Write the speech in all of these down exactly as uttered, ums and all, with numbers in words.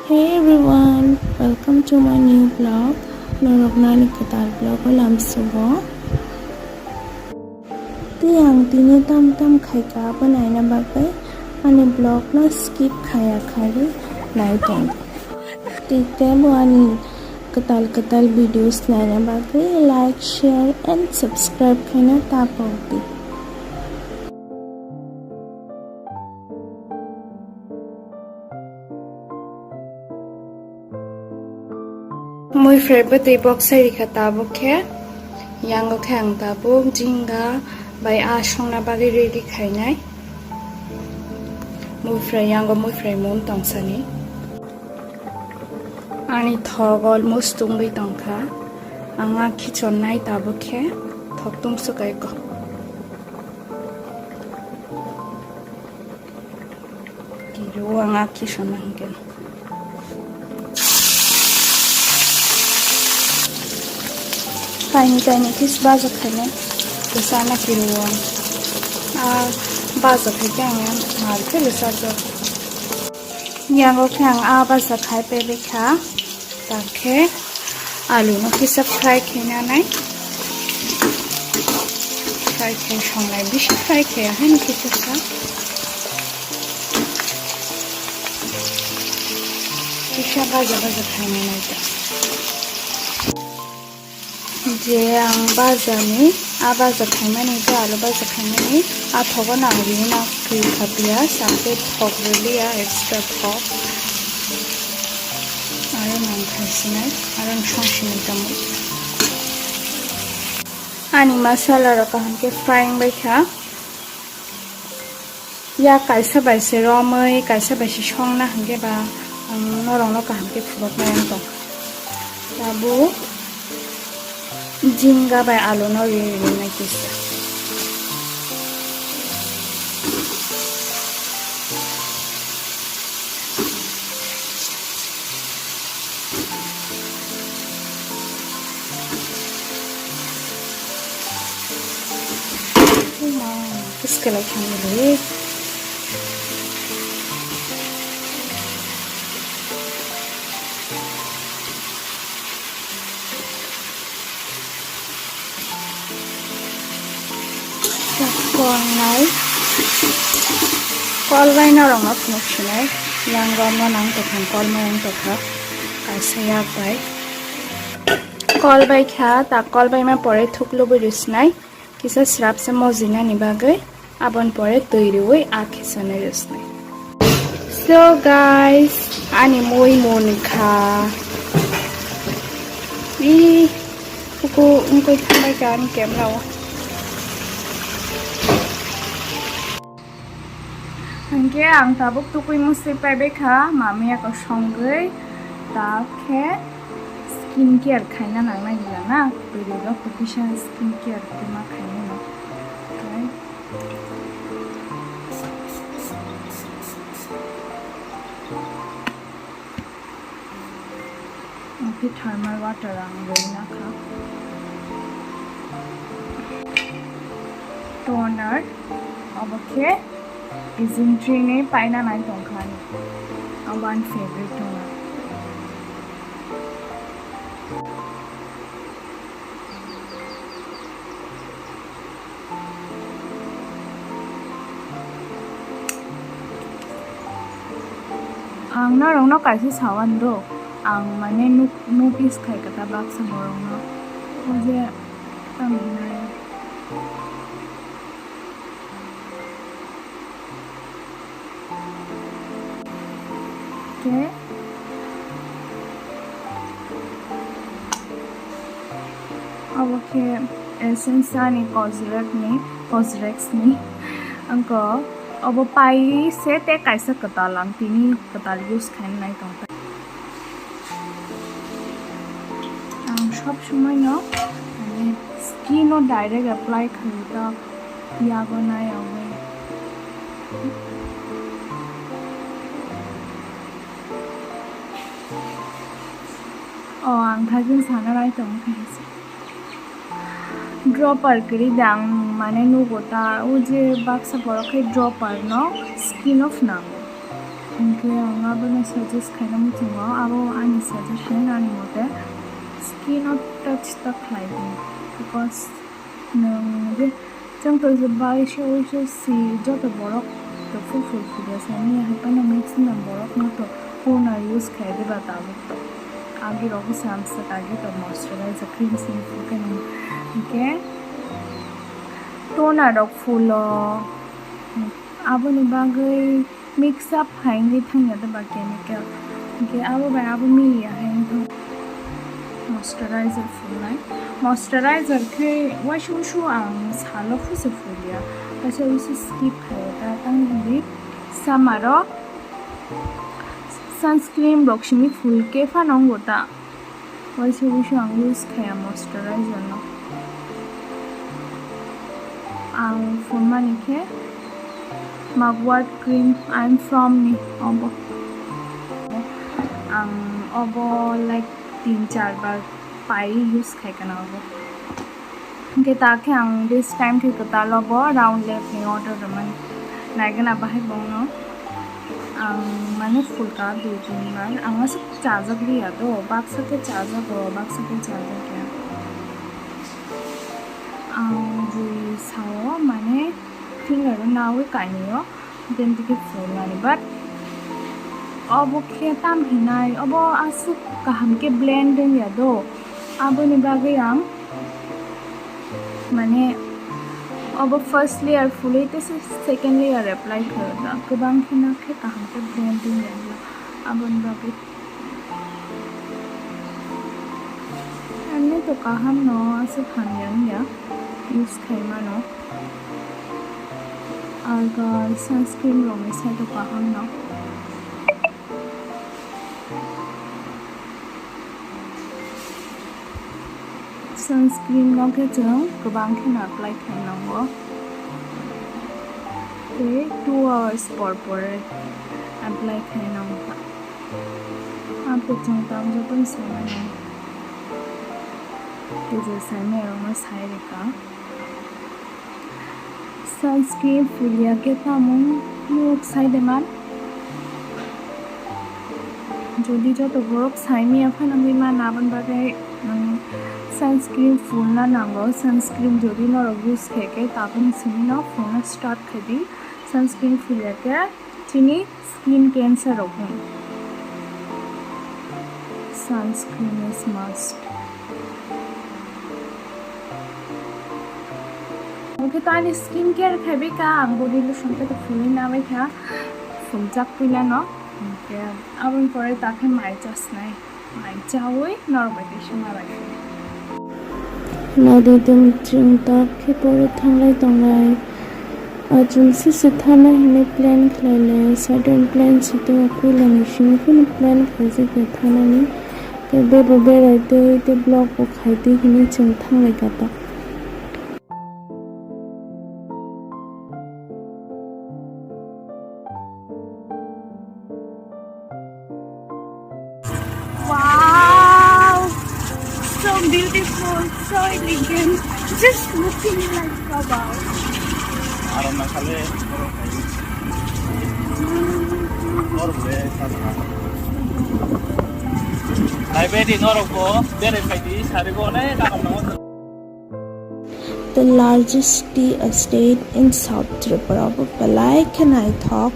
Hey everyone, welcome to my new vlog. Norok nani kwtal vlog o lamsugo. Tei ang tini tam tam khaika abo naina bagwi ani vlog no skip khaya khaiwi nai tong. Tei tebo ani kwtal kwtal videos naina bagwi like, share and subscribe khaina ta pokdi. Muifrai bwtwi boksai rikha tabuk khe, yango khe ang tabuk jinga bai aa songna bagwi ready khainai. Muifrai yango muifrai mun tongsani. Ani thok almost tungwi tongkha. Ang aa khichon nai tabuk khe thok tungswk eko. Kiro ang aa khisona hwnkhe. Kaini kaini khe baja khainai. Kwchana kiro ang. Aa baja khaikhe ang mal khe rwchapjak. Yango khe ang aa baja khai paibaikha. Takhe alu no kisa fry khaina nai. Fry khai songnai, bisi fry khai haino kisa sa. Kisa baja baja khaina nai ta. Je ang baja ni, a baja khaimani, je alu baja khaimani, a thogo nang ri na kri khapiya, sakhe thok riliya, extra thok. Aro nang khai sinai, aro song sinai tamo. Ani masala rok kaham khe frying bai kha. Ya kaisa bai se romwi, kaisa bai se songna hwnkhe ba, ang norokno kaham khe phunuknai wng tong. Tabuk jinga bai alu no ri rinai kisa. Uma, kiske lai khang le. Kolnai. Kolbai norokno phunuk sinai. Yang romno nang tokha, kolmai yang tokha. Kaisa yak bai. Kolbai kha, ta kolbai ma pore thuk lubui rw sinai. Kisa srapsa mojinani bagwi. Aboni pore twi rwi a khe sanai rwsnai. So guys, ani mui munkha. Ih, kuku wngkoi thanglai ka ani camera o. Hwnkhe ang tabuk tukui musui paibai kha, mamiya kosongwi, ta khe skin care khaina nangnai gila na, twi rwjak kisa skin care tuma khainai no. Oke. Oke, thermal water ang rwina kha. Toner, obo khe Aging Tree ni paina nai tongkha ani. Obo ani favorite toner. Ang norokno kaisa sawan do, ang mane nuk, nuk use khai kha ta baksa borokno. O je tamo hinai. Khe obo khe Essence ani Cosrx ni, Cosrx ni. Angko obo pai se tei kaisa kwtal, ang tini kwtal use khaina nai tongkha. Ang sob somoi no, mane, skin o direct apply khaio ta, yago nai yago. O, ang thajin sana rai tong khe. Dropper kwrwi da ang, mane, nugo ta, o je baksa borok khe dropper no skin o phnango. Hwnkhe ang abono suggest khaina muchungo, abo ani suggestion, ani mote skin o touch ta khlai di, because nwng je chwng to je bai se ui se si joto borok to full full full ya sani ya hai phano maximum borok no to toner use khai di ba tabuk to agi rok se ang swk agi to moisturizer cream simi full khe nwng hwnkhe toner rok full o aboni bagwi mix up hai wngwi thangya de ba chemical. Hwnkhe abo bai abo miliya hai wngkha. Moisturizer phunai. Moisturizer khe waisa usu ang salo khusu phulya. Waisa usu skip khaio ta tang hwnwi summer o sunscreen rok simi phul khe phano wngo ta. Waisa usu ang use khaya moisturizer no. Ang phunmani khe Mugwort cream, I'm from ni obo. Ang obo like tin char bar pai use khai kana obo. Hwnkhe ta khe ang this time khe kwtal obo round left ni order rwmani. Naigwna bahai bongno. Ang mane phulka dui tin bar. Ang aswk chajak liya do. Baksa khe chajago, baksa khe chajak ya. Ang bui sao mane finger o nawi kainwi o. Then tiki phulmani. But obo khe tam hinai. Obo aswk kaham khe blend wngya do. Aboni bagwi ang mane obo first layer phulwi tei se second layer apply khaio da. Kwbang kheno khe kaham khe blend wngya da. Aboni bagwi ani to kaham no aswk hamya wngya use khai mano. Arga sunscreen rokni side o kaham no. Sunscreen no khe chwng kwbang kheno apply khai nango. Tei two hours por por apply khai nango. Ang to chwng tamo jotono sai mano. Tei je sai maya rokno sai rwkha. Sunscreen phulya khe tamo nuk sai de man. Jodi joto borok sai maya phano wngwi man, aboni bagwi, um, sunscreen phulna nango. Sunscreen jodi norok use khe khe tabukni simi no phulna start khai di. Sunscreen phulya khe chini skin cancer rok hwn. Sunscreen is must. Oke, to ani skin care khai bai kha, ang body lotion khe to phulwi na bai kha, phungjak puila no. Oke, aboni pore ta khe mai chasnai. Mai chawi norok bai tei sima bai. Naidi tong chwng tak khe pore thanglai tongnai. Achung sese thana hinwi plan khlai le, sudden plan se tei o puila ni simi phano plan khlaijak ya thanani. Tei bebo berai tei, tei vlog bo khai tei hinwi chwng thanglai kha ta. Wow! So beautiful, so elegant, just looking like a wow. Aro na khale, oro khai. Oro le, sa sa. Hai bedi norok bo, bere khai di, sari bo ne, takam na. The largest tea estate in South Tripura. Bo belai khe naithok.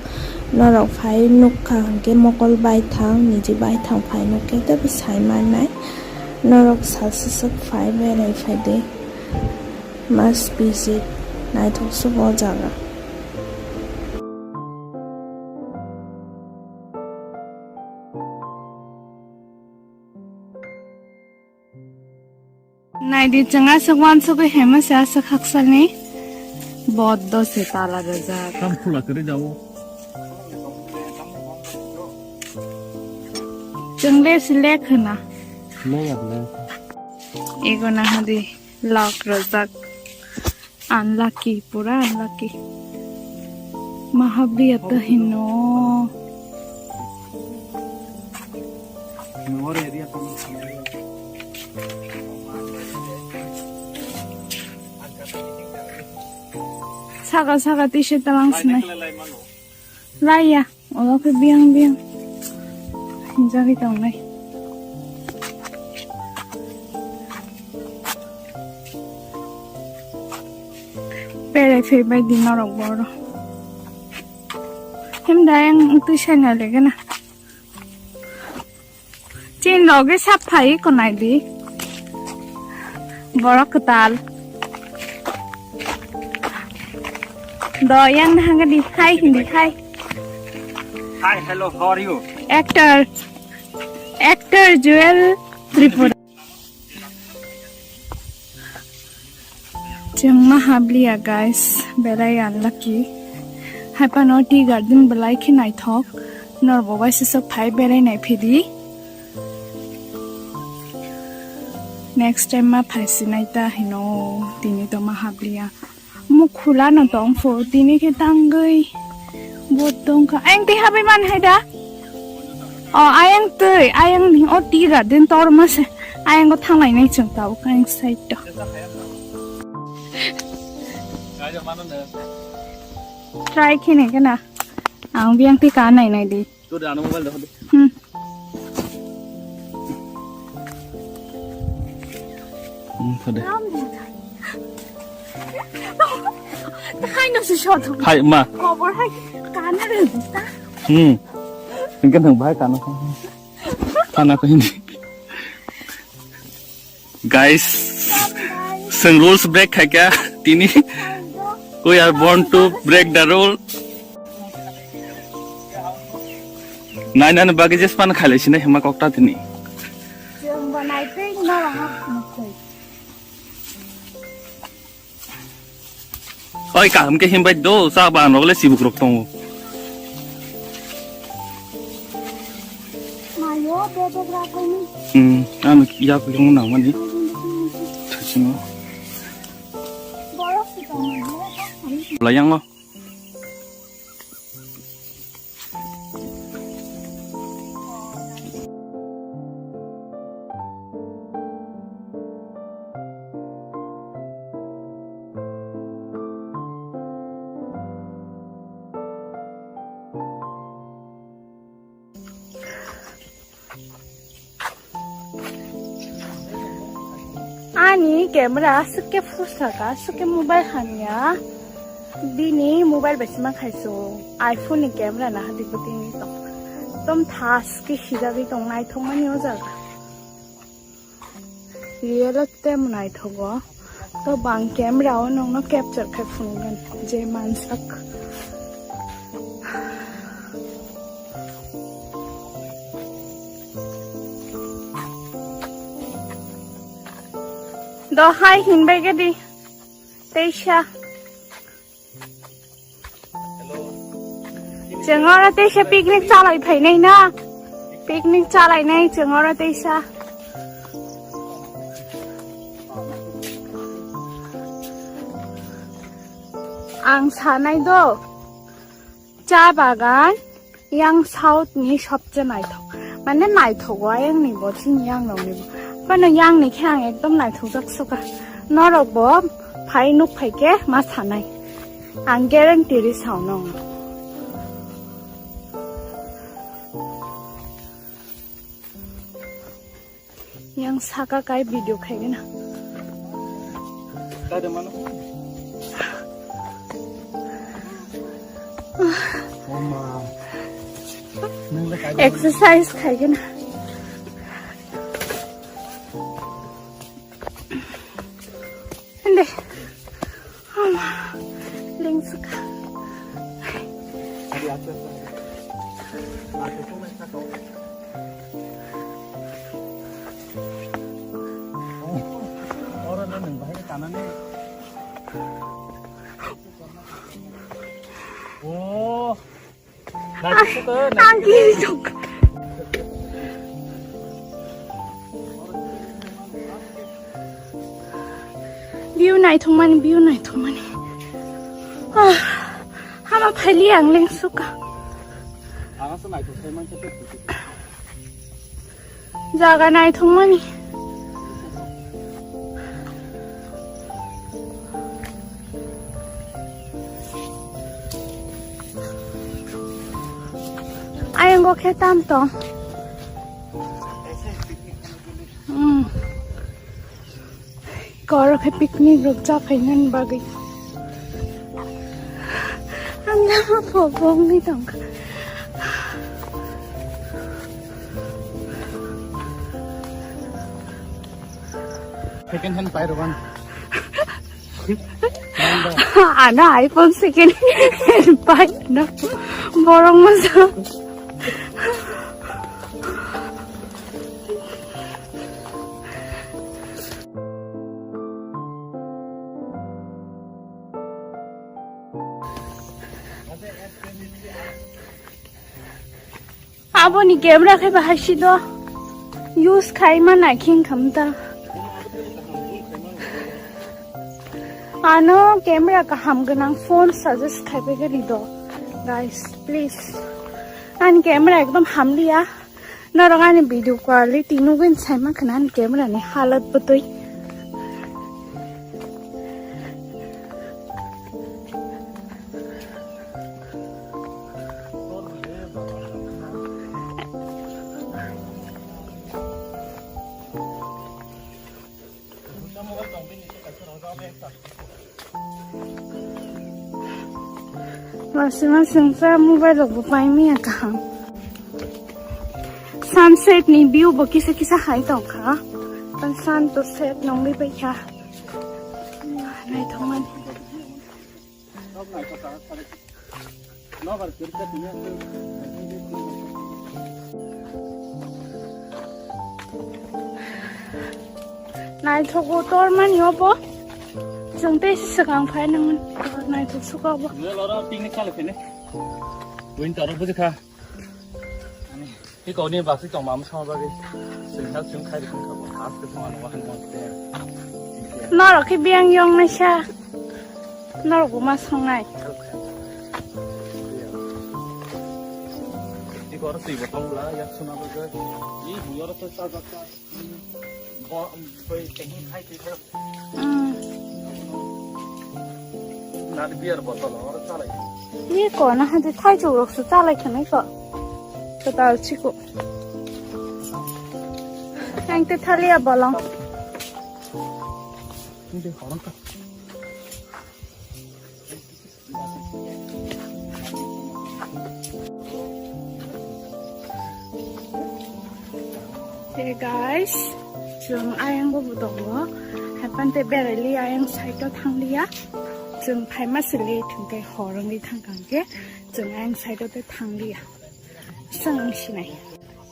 Norok phai nukha hwnkhe mokol baithang, niji baithang phai nukkhe teibo sai mannai. Norok salsa swk phai berai phai de. Must visit. Naithok swk o jaga. Naidi chwng aswk uansugwi hema se aswk haksalni boddo se tala rwjak. Tam khula kwrwi jago. Chwng le se le khwna. Le ya le. Ego na hadi lock rwjak. Unlucky, pura unlucky. Mahabri ata hino. Saka saka t-shirt talang sinai. Laya. Ola khe biyang biyang hinjagwi tongnai. Berai phaibai di norok boro. Himda yang twi saina legena. Chin loge sap phai ko nai di. Borok kwtal. Do yang hanga di hai hindi hai. Hi, hello, how are you? Actor, actor Jewel Tripura. Chwng ma habliya guys, belai unlucky. Haipano tea garden belai khe naithok. Norbo waisa sok phai belai naiphidi. Next time ma phai sinai ta hino tini to ma habliya. Mukhula no tong pho tini khe tangwi. Bo tong kha. Ayang tei habai man hai da? O ayang tei, ayang ni o tea garden tor ma se. Ayang go thanglai nai chwng ta o kang side to. Try khe ne kena. Ang biang tei ka nai nai di. Hmm. Hmm, thode. Hai no si shot. Hai, ma. Kobor hai kana re ta. Hmm. Engke nang bai kana. Kana ko hindi. Guys, seng rules break khai kya tini. We are born to break the rule. Nai nai bagi jes pan khai lai sini hema kokta tini. Oi, kaham khe himbai do, sa ba ang rok le sibuk rok tongo. Mayo, bebek ragoni. Hmm, ano ya ko yung nang mani. Thasino. Boros si tong mayo. Layang lo. Ani camera aswk khe phusaka, aswk khe mobile hamya. Bini mobile bai sima khaisu. iPhone ni camera na hadi ko tini tong. Tom thas khe sijagwi tong naithok mani o jaga. Real o tei naithogo. To bang camera o nongno capture khai phunukgani je mansak. Do hai hinbai gedi. Teisa. Chwng oro teisa picnic chalai phainai na. Picnic chalainai chwng oro teisa. Ang sanai do, cha bagan yang south ni sobse naithok. Mane naithogo ayang ni bo, chini yang rok ni bo. Phano yang ni khe ang ekdom naithok jak suka. Norok bo phai nuk phai khe ma sanai. Ang guarantee ri sao nong. Yang saka kai video khaigena. Kada mano? Oma. Exercise khaigena. Ande. Ama. Lengsuka. Oro na nang bahai kana ne. Oh. Ang kiri jok. View naithokmani, view naithokmani. Ah, hama phaili ang lengsuka. Jaga naithokmani. Khe tam tong. Hmm. Koro khe picnic rok cha phainani bagwi. Ang lama phobongni tongkha. Second hand pai rwgan. Ano iPhone second hand pai no. Borok masa. Aboni camera khe bahai si do use khai ma nai khe wngkha mta. Ano camera kaham gwnang phone suggest khai bai gari do, guys, please. Ani camera ekdom hamliya. Norok ani video quality nugwi sai mankha ani camera ni halat bwtwi. Masima sengsa mobile rok bo pai maya kaham. Sunset ni view bo kisa kisa hai tongkha. Pan sun to set nongwi paikha. Naithokmani. Naithogo tormani obo. Chwng tei swkang phai nang naithok suka obo. Picnic kale phene. Winter obo jikha. Ani, hi kau ni basi tong mam sama bagi. Sing hal sing khai dikun kabo. As ke sama nama kan mau. Norok khe biyang yong naisa. Norok bo ma songnai. Di koro twi botol bla yak suna bagi. Ni buyar to sa sa sa. Bo, bai tengin hai twi. Hmm. Nani beer bottle oro chalai. Ni ko na hadi thai chuk rok su chalai khanai ko. Ketal chiko. Ang te thalia bolong. Hindi horong ka. Hey guys, chwng ayang bo tongo. Haipante beraili ayang side o thangliya. Chwng phaima sili thwngke horongwi thangkang ke. Chwng ayang side o te thangliya. Chwng sinai.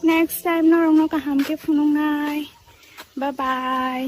Next time norokno kaham ke phunuknai. Bye bye.